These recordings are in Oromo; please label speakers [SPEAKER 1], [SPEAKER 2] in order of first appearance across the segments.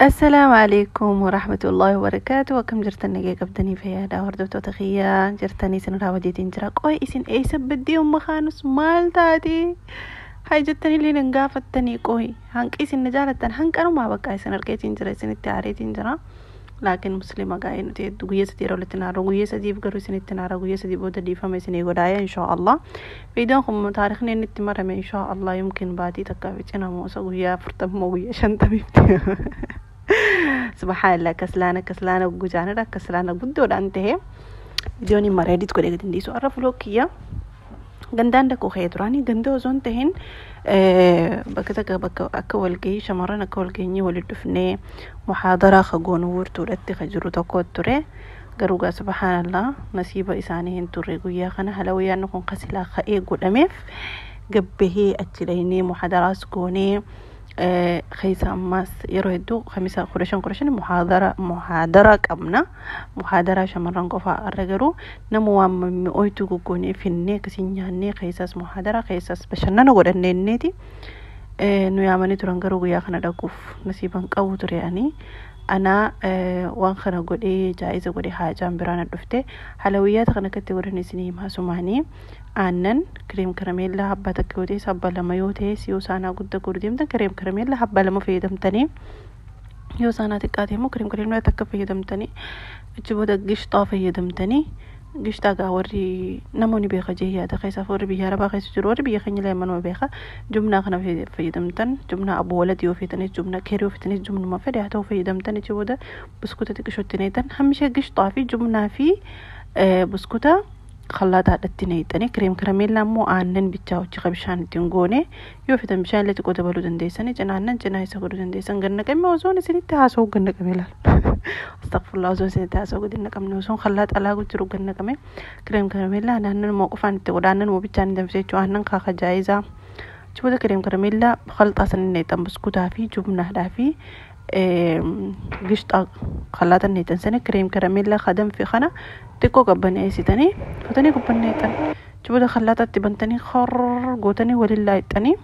[SPEAKER 1] Assalaamu alaikum warahmatullahi wabarakaatu. Akkam jirtan? Nagee qabdanii? Fayyaadha? Hordoftoota kiyyaa jirtanii, isin raawwateetiin jira. Qoy, isin eessa baddee? Umma kaanus maal taate? Hay jettanii illee nan gaafattanii. Qoy, hanqi isin na jaalattan hanqanumaa bakka isin argeetiin jira, isinitti aareetiin jira. Laakiin Musliima gaa'ee nuti hedduu guyyaa 3 yeroo walitti naara, guyyaa 3f garuu isinitti naara, guyyaa 3 booda dhiifama isinii godhaaya inshaa Allah. Viidiyoon kun taarikhni inni itti marame inshaa Allah yumkin baatii takkaa fi cina moosa guyyaa 40 guyyaa 50itti. Subhaanallah, kaslaana kaslaana gujaanidha, kaslaana guddoodhaan ta'e viidiyoon hin mara edit godhee gadi hin dhiisu. Har'a vlog kiyya gandaan dhaquu ka'ee turaanii, ganda osoo hin tahin bakka takka, bakka akka walgahii shamarran akka walgahii walitti dhufnee muhaadaraa ka goonu wirtuudhatti ka jiru tokko ture. Garuu gaa subhaanallah, nasiiba isaanii hin turre. Guyyaa kana halawiyyaan kun kasilaa ka'ee godhameef gabbahee achi dhaynee muhaadaraas goonee keessa. Ammaas yeroo hedduu Kamisa 15 15 muhaadara qabna, muhaadaraa shamarran qofaa. Har'a garuu nama waan mi'ooytuu goggoonee finnee akkasiin nyaannee, keessaas muhaadaraa keessaas bashannana godhanneeti nu yaamanii turan. Garuu guyyaa kana dhaquuf nasiiban qabu ture. Ani anaa waan kana godhee jaa'iza godhee haajaan biraan dhufte. Halawiyyaata kana akkatti godhan isinii himaa sumaanii. Aannan, cream karameellaa habbaa 1 yoo ta'e, habba 2 yoo ta'e, yoo saanaa guddaa godhu deemtan cream karameellaa habbaa 2 fayyadamtanii, yoo saanaa xiqqaate immoo cream karameellaa 1 fayyadamtanii, achi booda gishxaa fayyadamtanii. Gishxaa gaa warri namoonni beeka jee yaada, keessaaf warri biyya arabaa keessa jiru, warri biyya keenya illee manuma beeka. Jumnaa kana fayyadamtan, jumnaa Abu Walad yoo feetanis, jumna Keerii yoo feetanis, jumnuma fedhe haa ta'u fayyadamtan. Achi booda buskuta xiqqishootti neetan hammishee gishxaa fi jumnaa fi buskuta kallaataadhatti neexanii, cream karameellaa immoo aannan bichaa hojii ka bishaan ittiin goone, yoo feetan bishaan illee xiqqoo dabaluu dandeessanii, cinaa aannan cinaa isa godhuu dandeessan. Gannaqame osoon isinitti haasa'u gannaqame laal. Astagfirullah, osoon isinitti haasa'u gadi naqamne, osoon kallaa xalaa jiru gannaqame. Cream karameellaa aannan moo qofaan itti godha, aannan moo bichaan danfisee jechuudha, aannan kaaka jaayizaa. Achi booda cream karameellaa khalxaa san neexan, buskutaa fi jubnaadhaa fi gishxaa kallaata neexan sana, cream karameellaa kadanfe kana xiqqoo qabbaneessitanii futanii gubbanneexan. Achi booda kallaataatti bantanii horr gootanii waliin laayixanii,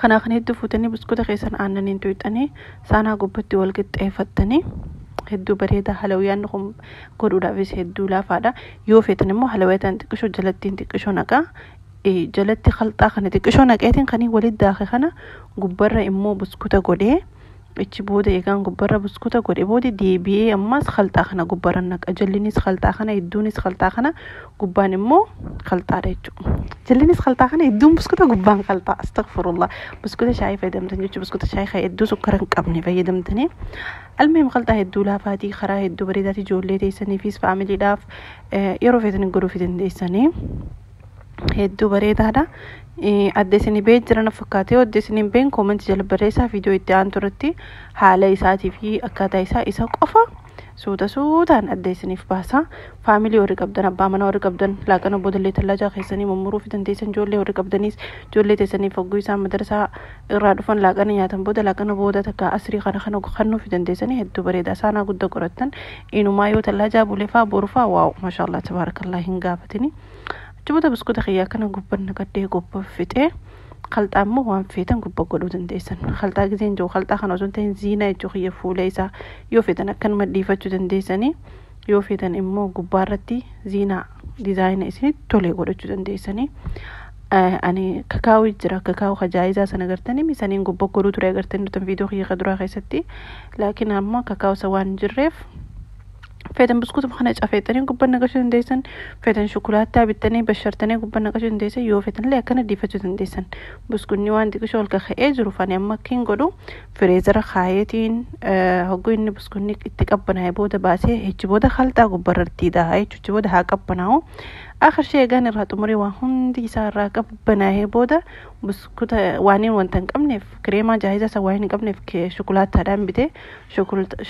[SPEAKER 1] kanaa kan hedduu fuutanii buskuta keessan aannaniin tuyxanii saanaa gubbatti wal qixxeeffattanii hedduu bareeda. Halawiyyaan kun godhuudhaafis hedduu laafaadha. Yoo feetan immoo halawiyyaan xiqqishoo jalattiin xiqqishoo naqaa, jalatti khalxaa kana xiqqishoo naqeetiin kanii walitti daake kana gubbarra immoo buskuta godhee, ichi booda eegaan gubbarra buskuta godhe booda deebi'ee ammas khalxaa kana gubbarra naqa. Jallinis khalxaa kana, hedduunis khalxaa kana, gubbaan immoo khalxaadha jechuudha. Jallinis khalxaa kana, hedduun buskuta, gubbaan khalxaa. Astagfirullah, buskuta shaayii fayyadamtan jechuudha, buskuta shaayii kan hedduu sukkara hin qabne fayyadamtanii. Almuhim, khalxaa hedduu laafaatii, karaa hedduu bareedaati, ijoollee teessaniifis faamiliidhaaf yeroo feetanii godhuuf dandeessanii. Hedduu bareedaadha. Adda isinii bee jiran fakkaatee, adda isinii been comment jala barreessaa. Viidiyoo itti aantu irratti haala isaatii fi akkaataa isaa isa qofa suuta suutaan adda isiniif baasa. Faamilii warri qabdan, abbaa manaa warri qabdan, laaqana boodallee tallaajaa keessanii mummuruu fi dandeessan. Ijoollee warri qabdaniis ijoollee teessaniif hogguu isaan madarsaa irraa dhufan laaqana nyaatan booda, laaqana booda takka asrii kana kana kennuu fi dandeessanii. Hedduu bareeda. Saanaa guddaa godhattan inumaa yoo tallaajaa buleefaa borufaa, wow, maashaallah, tabaarakallah, hin gaafatini. Achi booda buskuta kiyyaa kana gubban naqadhee gubba fixee, khalxaa immoo waan feetan gubba godhuu dandeessan. Khalxaa giseen jiru khalxaa kana osoo hin ta'in ziinaa jechuu kiyya. Fuula isaa yoo feetan akkanuma dhiifachuu dandeessanii, yoo feetan immoo gubbaarratti ziinaa diizaayina isinitti tole godhachuu dandeessanii. Ani kakaawii jira, kakaawuu kajaayizaa sana gartanii misaniin gubba godhuu ture agartanii nutan viidiyoo kiyya ka duraa keessatti. Laakiin ammoo kakaawuu isa waan hin jirreef, feetan buskutuma kana cafeexanii gubba naqachuu dandeessan, feetan shukulaattaa bittanii bashartanii gubba naqachuu dandeessan, yoo feetan illee akkana dhiifachuu dandeessan. Buskunni waan xiqqishoo ol kaka'ee jiru fani amma akkiin godhu freezer kaayetiin hogguu inni buskunni itti qabbanaa'e booda baasee, achi booda khalxaa gubbarratti dhahaa jechuudha. Achi booda haa qabbanaa'u. Akhir shee egaan irraa xumuree waan hundi isaa irraa qabbanaa'ee booda, buskuta waaniin wanta hin qabneef, kireemaa jaayizaa isa waan hin qabneef shukulaataadhaan bitee,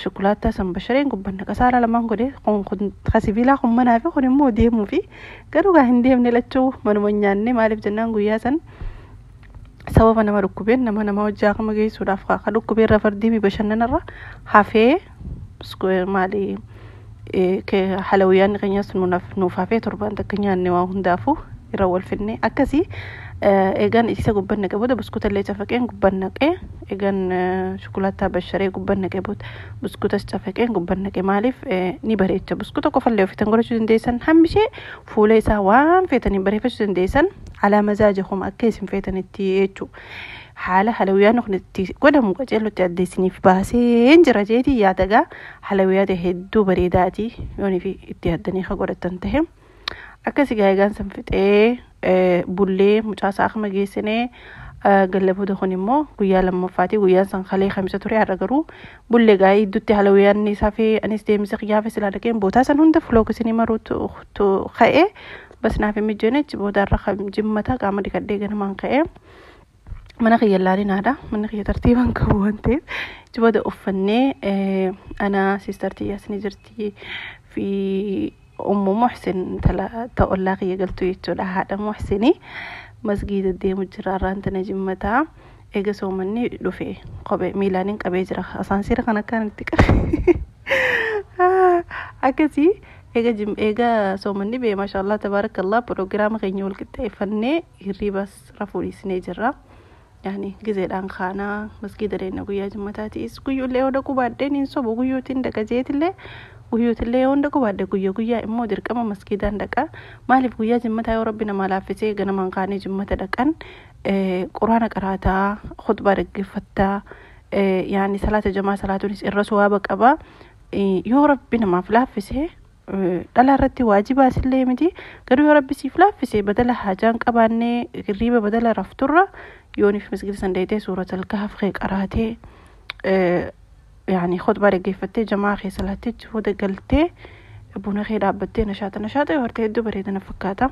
[SPEAKER 1] shukulaattaa san bashareen gubban naqa. Saala lamaan godhe, kun sibiilaa kun manaa fi kun immoo deemuu fi. Garuu gaa hin deemne, lachuu manuma nyaanne. Maaliif jennaan, guyyaa san sababa nama dhukkubeen nama hojii akama geessuudhaaf ka dhukkubee irra fardii bashannanarra hafee maali halawiyyaan keenyas nuuf hafee, torbaan takka nyaanne. Waa hundaafuu irra wal finne akkasii. Eegan isa gubban naqee booda buskuta illee cafaqeen gubban naqee, eegan shukulaataa basharee gubban naqee booda buskutas cafaqeen gubban naqee. Maaliif ni bareecha. Buskuta qofallee ofiitan godhachuu dandeessan, hammishee fuula isaa waan feetaniin bareeffachuu dandeessan, alaa mazaajakum akka isin feetanitti jechuudha. Haala halawiyyaan kun itti godhamu qaceellotti addeessiniif baaseen jira jeetii yaadagaa. Halawiyaata hedduu bareedaati yoonii fi itti addanii ka godhatan tahe. Akkasi egaan san fixee bullee mucaasaa akkuma geessinee galla booda, kun immoo guyyaa lammaffaati. Guyyaan san kalee kamisa ture, har'a garuu bullee gaa iddutti halawiyyaan isaa fi anis deemsa kiyyaafe silaa dhaqeen bootaa san hunda vlog isinii maruutu ka'ee bas naaf hin mijoone. Achi booda har'a jimmata qaama dhiqadhee ganamaan ka'ee mana kiyya laalinaadha. Manni kiyya tartiibaan qabu waan ta'eef achi booda uffannee, ana, sister tiyyaas ni jirti fi Ummu Muhsin ta ollaa kiyya galtu jechuudha. Haadha Muhsini masgiida deemu jira. Har'aan tana jimmataa eega soomanni dhufe kophee miilaaniin qabee jira. Asaansiira kan akkaan itti qabe akkasii. Eega eega soomanni bee, maashaallah tabaarakallah, piroogiraama keenya wal qixxeeffannee hirribas rafuu dhiisnee jirra. Yaani gizeedhaan kaanaa masgiida deemna guyyaa jimmataatiis. Guyyuullee yoo dhaquu baadheen hin sobu, guyyuutiin dhaqa jeetillee, guyyuutillee yoo dhaquu baadhe guyya guyyaa immoo dirqama masgiidaan dhaqa. Maaliif guyyaa jimmataa yoo rabbi namaa laaffisee ganamaan kaanee jimmata dhaqan, quraana qaraataa, khutbaa dhaggeeffattaa, yaani salaata jamaa salaatuunis irra suwaaba qaba. Yoo rabbi namaaf laaffisee, dhala irratti waajibaas illee miti, garuu yoo rabbi siif laaffise badala haajaan qabaannee hirriiba badala rafturra yooniif masgida san deetee suuratal kahf kee qaraatee, yaani khutbaa dhaggeeffattee, jamaa kee salaattee, achi booda galtee buna kee dhaabbattee nashaata nashaata yoo hortee hedduu bareeda na fakkaata.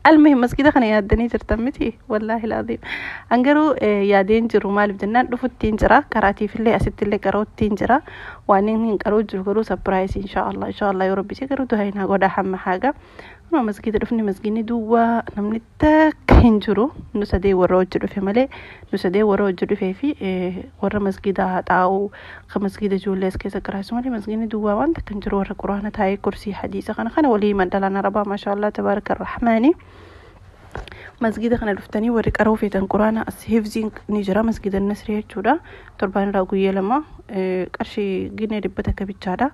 [SPEAKER 1] Almuhim, masgida kana yaaddanii jirtan miti? Wallaahi laazim. An garuu yaadeen jiru. Maaliif jennaan dhufuttiin jira, karaatiifillee asittillee qaroottiin jira. Waan inni hin qaroo jiru garuu surprise, inshaallah inshaallah yoo rabbi garuu du'a hin godha hamma haaga. Amma masgida dhufni, masgidni duwwaa, namni takka hin jiru. Nu sadee warra hojii dhufe malee, nu sadee warra hojii dhufee fi warra masgida xaa'uu ka masgida ijoollee as keessa qaraasu malee masgidni duwwaa, waan takka hin jiru. Warra quraana taa'ee kursii hadiisa kana kana walii himan, arabaa, maashaallah tabaaraka rahmaani. Masgida kana dhuftanii warri qaroo feetan quraana as hifziin ni jira, masgida Nasrii jechuudha. Torbaan irraa guyyaa 2 qarshii ginee 100 bichaadha.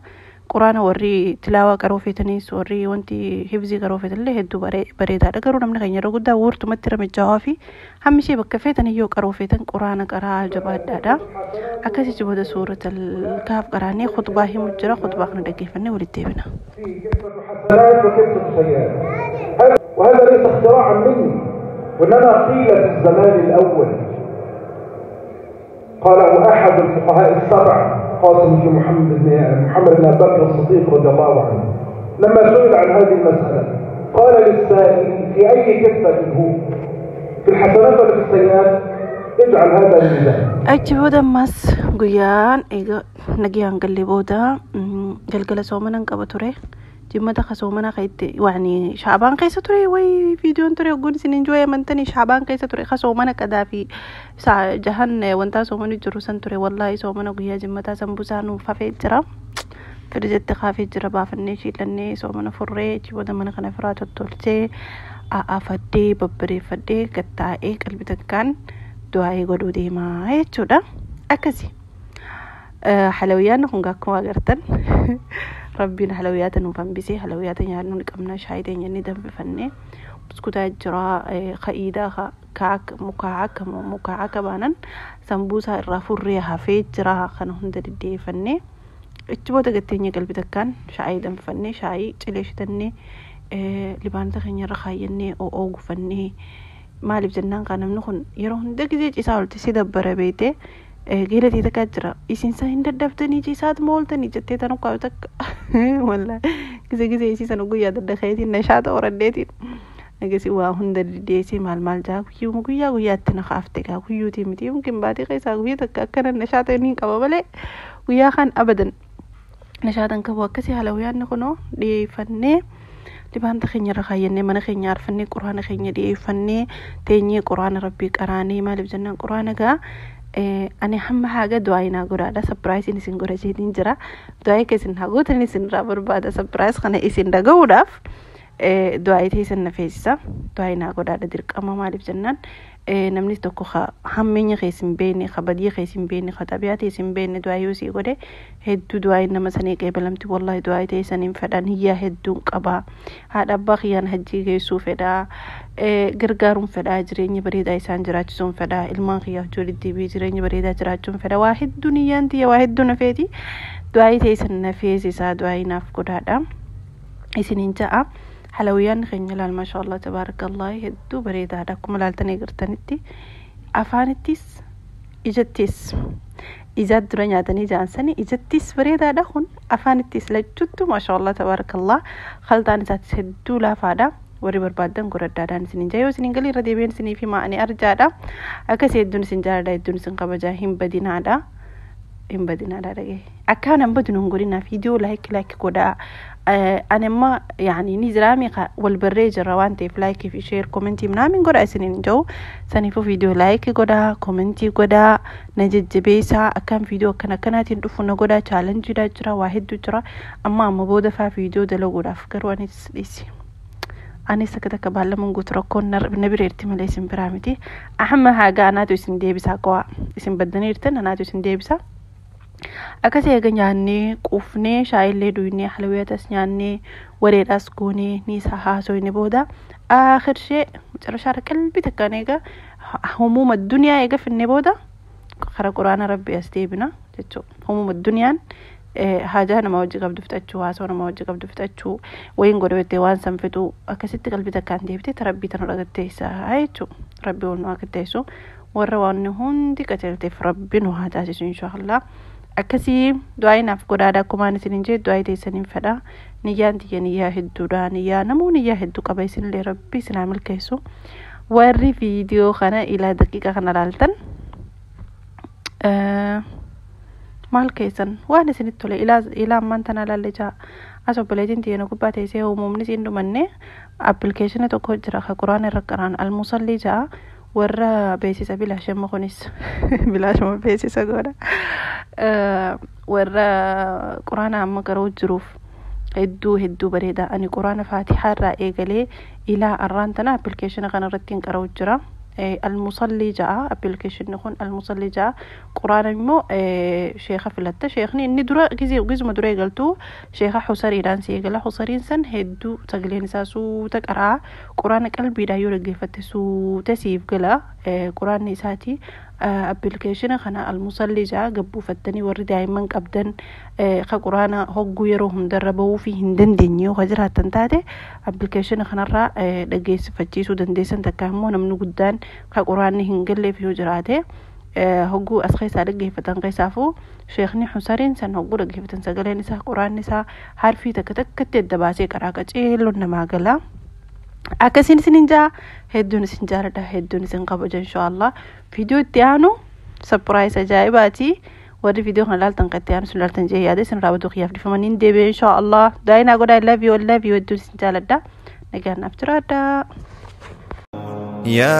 [SPEAKER 1] Quraana warri tilaawaa qaroo feetaniis, warri wanti hifzii qaroo feetanillee hedduu bareedaadha. Garuu namni keenya yeroo guddaa wuurtumatti ramijaawaa fi hammishee bakka feetan yoo qaroo feetan quraana qaraa jabaadhaadha. Akkasitti booda suuratal kaaf qaraanee khutbaa himu jira. Khutbaa kana dhaggeeffannee walitti deebina.
[SPEAKER 2] فيه كفة حسنات وكفة سيئات، وهذا ليس اختراعا مني، وإنما قيل في الزمان الأول، قاله أحد الفقهاء السبع، قاسم بن محمد بن محمد بن أبي بكر الصديق رضي الله عنه، لما سئل عن هذه المسألة قال للسائل: في أي كفة هو؟ في الحسنات ولا في السيئات؟ اجعل هذا الميزان.
[SPEAKER 1] Achi booda ammas guyyaan eega nagayaan galle booda galgala soomanan qaba ture. Jimmata ka soomana ka itti waani shaabaan keessa ture way viidiyoon ture ogguun isin enjoy amantanii shaabaan keessa ture ka soomana qadaa fi jahan wantaa soomani jiru san ture. Wallaahi soomana guyyaa jimmataa sambusaa nuuf hafee jira. Firijitti kaafee jira, baafannee shiilannee soomana furree, achi booda mana kana firaa tottolchee a'aafadhee babbareeffadhee gattaa'ee qalbi takkaan du'aa'ee godhuu deemaa jechuudha. Akkasi. Halawiyyaan kun akkuma agartan rabbiin halawiyyaata nuuf hambisee, halawiyyaata nyaannu ni qabna, shaayii teenya ni danfifannee, buskutaa jira, ka'iidaa kaak mukaa mukaa akka baanan sambuusaa irraa furree hafee jira, kana hunda diddeeffannee achi booda gatteenya qalbi takkaan shaayii danfifannee, shaayii cilee shitannee, libaanota keenya irra kaayyannee o'oo gufannee. Maaliif jennaan kan namni kun yeroo hunda gisee ciisaa oolti si dabbara beetee geelatii takka jira, isin san hin dadhabdanii ciisaatuma ooltanii jettee tan ukkaa'u takka. Wallaahi gisee gisee isii sana guyyaa daddakaeetiin nashaata horadheetiin Agasii waa hunda diddeessee maal maal jaa guyyuma guyyaa guyyaatti na kaafte gaa guyyuutii miti, yookiin baatii keessaa guyyaa takka akkana nashaata ni qaba malee guyyaa kan abadan nashaatan qabu. Akkasii halawiyaanni kunoo dhiyeeffannee, libaanta keenya irra kaayyannee, mana keenya arfannee, quraana keenya dhiyeeffannee, teenyee quraana rabbii qaraanee. Maaliif jennaan quraana gaa ani hamma haga du'aa naa godhaadha. Surpriseiin isin godha jeetiin jira. Du'aa akka isin haa gootan isin irraa barbaada, surprise kana isin dhaga'uudhaaf. Du'aa teessan na feesisa. Du'aa naa godhaadha dirqama maaliif jennaan namni tokko hammeenya keessa hin beekne, badii keessa hin beekne, xabiyaa keessa hin beekne du'aa yoo sii godhe hedduu du'aa nama sanii qeebalamti. Wallahi du'aa teessan hin fedhan, hiyyaa hedduun qaba. Haadha abbaa kiyyaan hajjii geessuu fedhaa, gargaaruun fedhaa, jireenya bareedaa isaan jiraachisuun fedhaa, ilmaan kiyyaa ijoollee deebi'ee jireenya bareedaa jiraachuun fedha. Waa hedduun hiyyaan tiyya waa hedduu na feeti. Du'aa teessan na feesisaa, du'aa naaf godhaadha. Isiniin ja'a. Halawiyyaan keenya ilaal, maashaallah tabaarakallah, hedduu bareedaadha. Akkuma ilaaltanii agartanitti afaanittis ijattis, ijaat dura nyaatanii jaansanii ijattis bareedaadha, kun afaanittis lachuttu maashaallah tabaarakallah. Khaltaan isaatis hedduu laafaadha. Warri barbaaddan godhadhaadhaan isiniin jaa, yoo isiniin galii irra deebi'een isiniif himaa, ani arjaadha. Akkasii hedduun isin jaaladha, hedduun isin kabajaa. Hin badinaadha, hin badinaadha dhagee akkaan hin badinu hin godhinaa. Viidiyoo like like godhaa. Ani amma yaani ni jiraami wal barree jira waan ta'eef like fi share comment minaamin godhaa isiniin jiru. Saniifuu viidiyoo like godhaa, comment godhaa, na jajjabeessaa. Akkaan viidiyoo akkana akkanaatiin dhufu na godhaa. Challenge jira, waa hedduu jira. Amma booda faa viidiyoo dalaguudhaaf garuu anis dhiisi. Anis akka takka baallamuun guutu rakkoon na bireerti malee isin biraa miti. Ahma haga anaatu isin deebisaa qowaa isin baddaniirtan anaatu isin deebisaa. Akkasii eega nyaannee quufnee, shaayillee duynee, halawiyaatas nyaannee, wareedhaas goonee, ni isaa haasoyne booda aakhir shee macarashaara qalbii takkaan eega humuma duniyaa eega finne booda kara quraana rabbi as deebina jechuudha. Humuma duniyaan haajaa nama wajji qabdu fixachuu, haasoo nama wajji qabdu fixachuu, wayin godhe jettee waan san fixuu, akkasitti qalbii takkaan deebitee ta rabbii tana dhagatteessaa jechuudha. Rabbi ol nu agatteessu, warra waan hundi qajeelteef rabbi nu haa taasisu inshaallah. Akkasii du'aa naaf godhaadha. Akkumaan isiniin jedhe du'aa teessaniin fedha. Niyyaan tiyya niyyaa hedduudha, niyyaa namuu niyyaa hedduu qaba, isinillee rabbi isin haa milkeessu. Warri viidiyoo kana ilaa daqiiqa kana laaltan maal keessan waan isinitti tole ilaa ammaan tana laalle jaa. As obboleettiin tiyya na gubbaa teessee uumamni siin dhumanne application tokko jira ka quraana irra qaraan almusallii jaa. Warra beeksisa bilaashama, kunis bilaashama beeksisa godha. Warra quraana amma qaroo jiruuf hedduu hedduu bareeda. Ani quraana faatihaa irraa eegalee ilaa arraan tana application kana irratti hin qara'u jira. Almusallii ja'a appilikeeshinni kun, almusallii ja'a. Quraana immoo sheeka filatta. Sheekni inni dura gizuma dura eegaltu sheeka xusariidhaan si eegala. Xusariin san hedduu sagaleen isaa suuta qaraa, quraana qalbiidhaan yoo dhaggeeffatte suuta siif gala quraanni isaati. Application kana almusallii ja'a gabbuufattanii warri daa'imman qabdan ka quraana hogguu yeroo hundarra bahuu fi hin dandeenye yoo ka jiraattan taate application kanarraa dhaggeessifachiisuu dandeessan. Takka immoo namni guddaan ka quraanni hin galleef yoo jiraate hogguu as keessaa dhaggeeffatan, keessaafuu sheekni xusariin san hogguu dhaggeeffatan sagaleen isaa, quraanni isaa harfii takka takkatti adda baasee qaraa, qaceelloon namaa gala. Akkasiin isinin jaa, hedduun isin jaaladha, hedduun isin kabaja inshaallah. Viidiyoo itti aanu surprise ajaa'ibaati. Warri viidiyoo kana laaltan kan itti aanu sun laaltan jee yaada isin raawwatu kiyyaaf dhifamaniin deebi'e inshaallah. Daa'inaa godhaa. I love you, I love you. Hedduun isin jaaladha, nagaan naaf jiraadha.
[SPEAKER 3] يا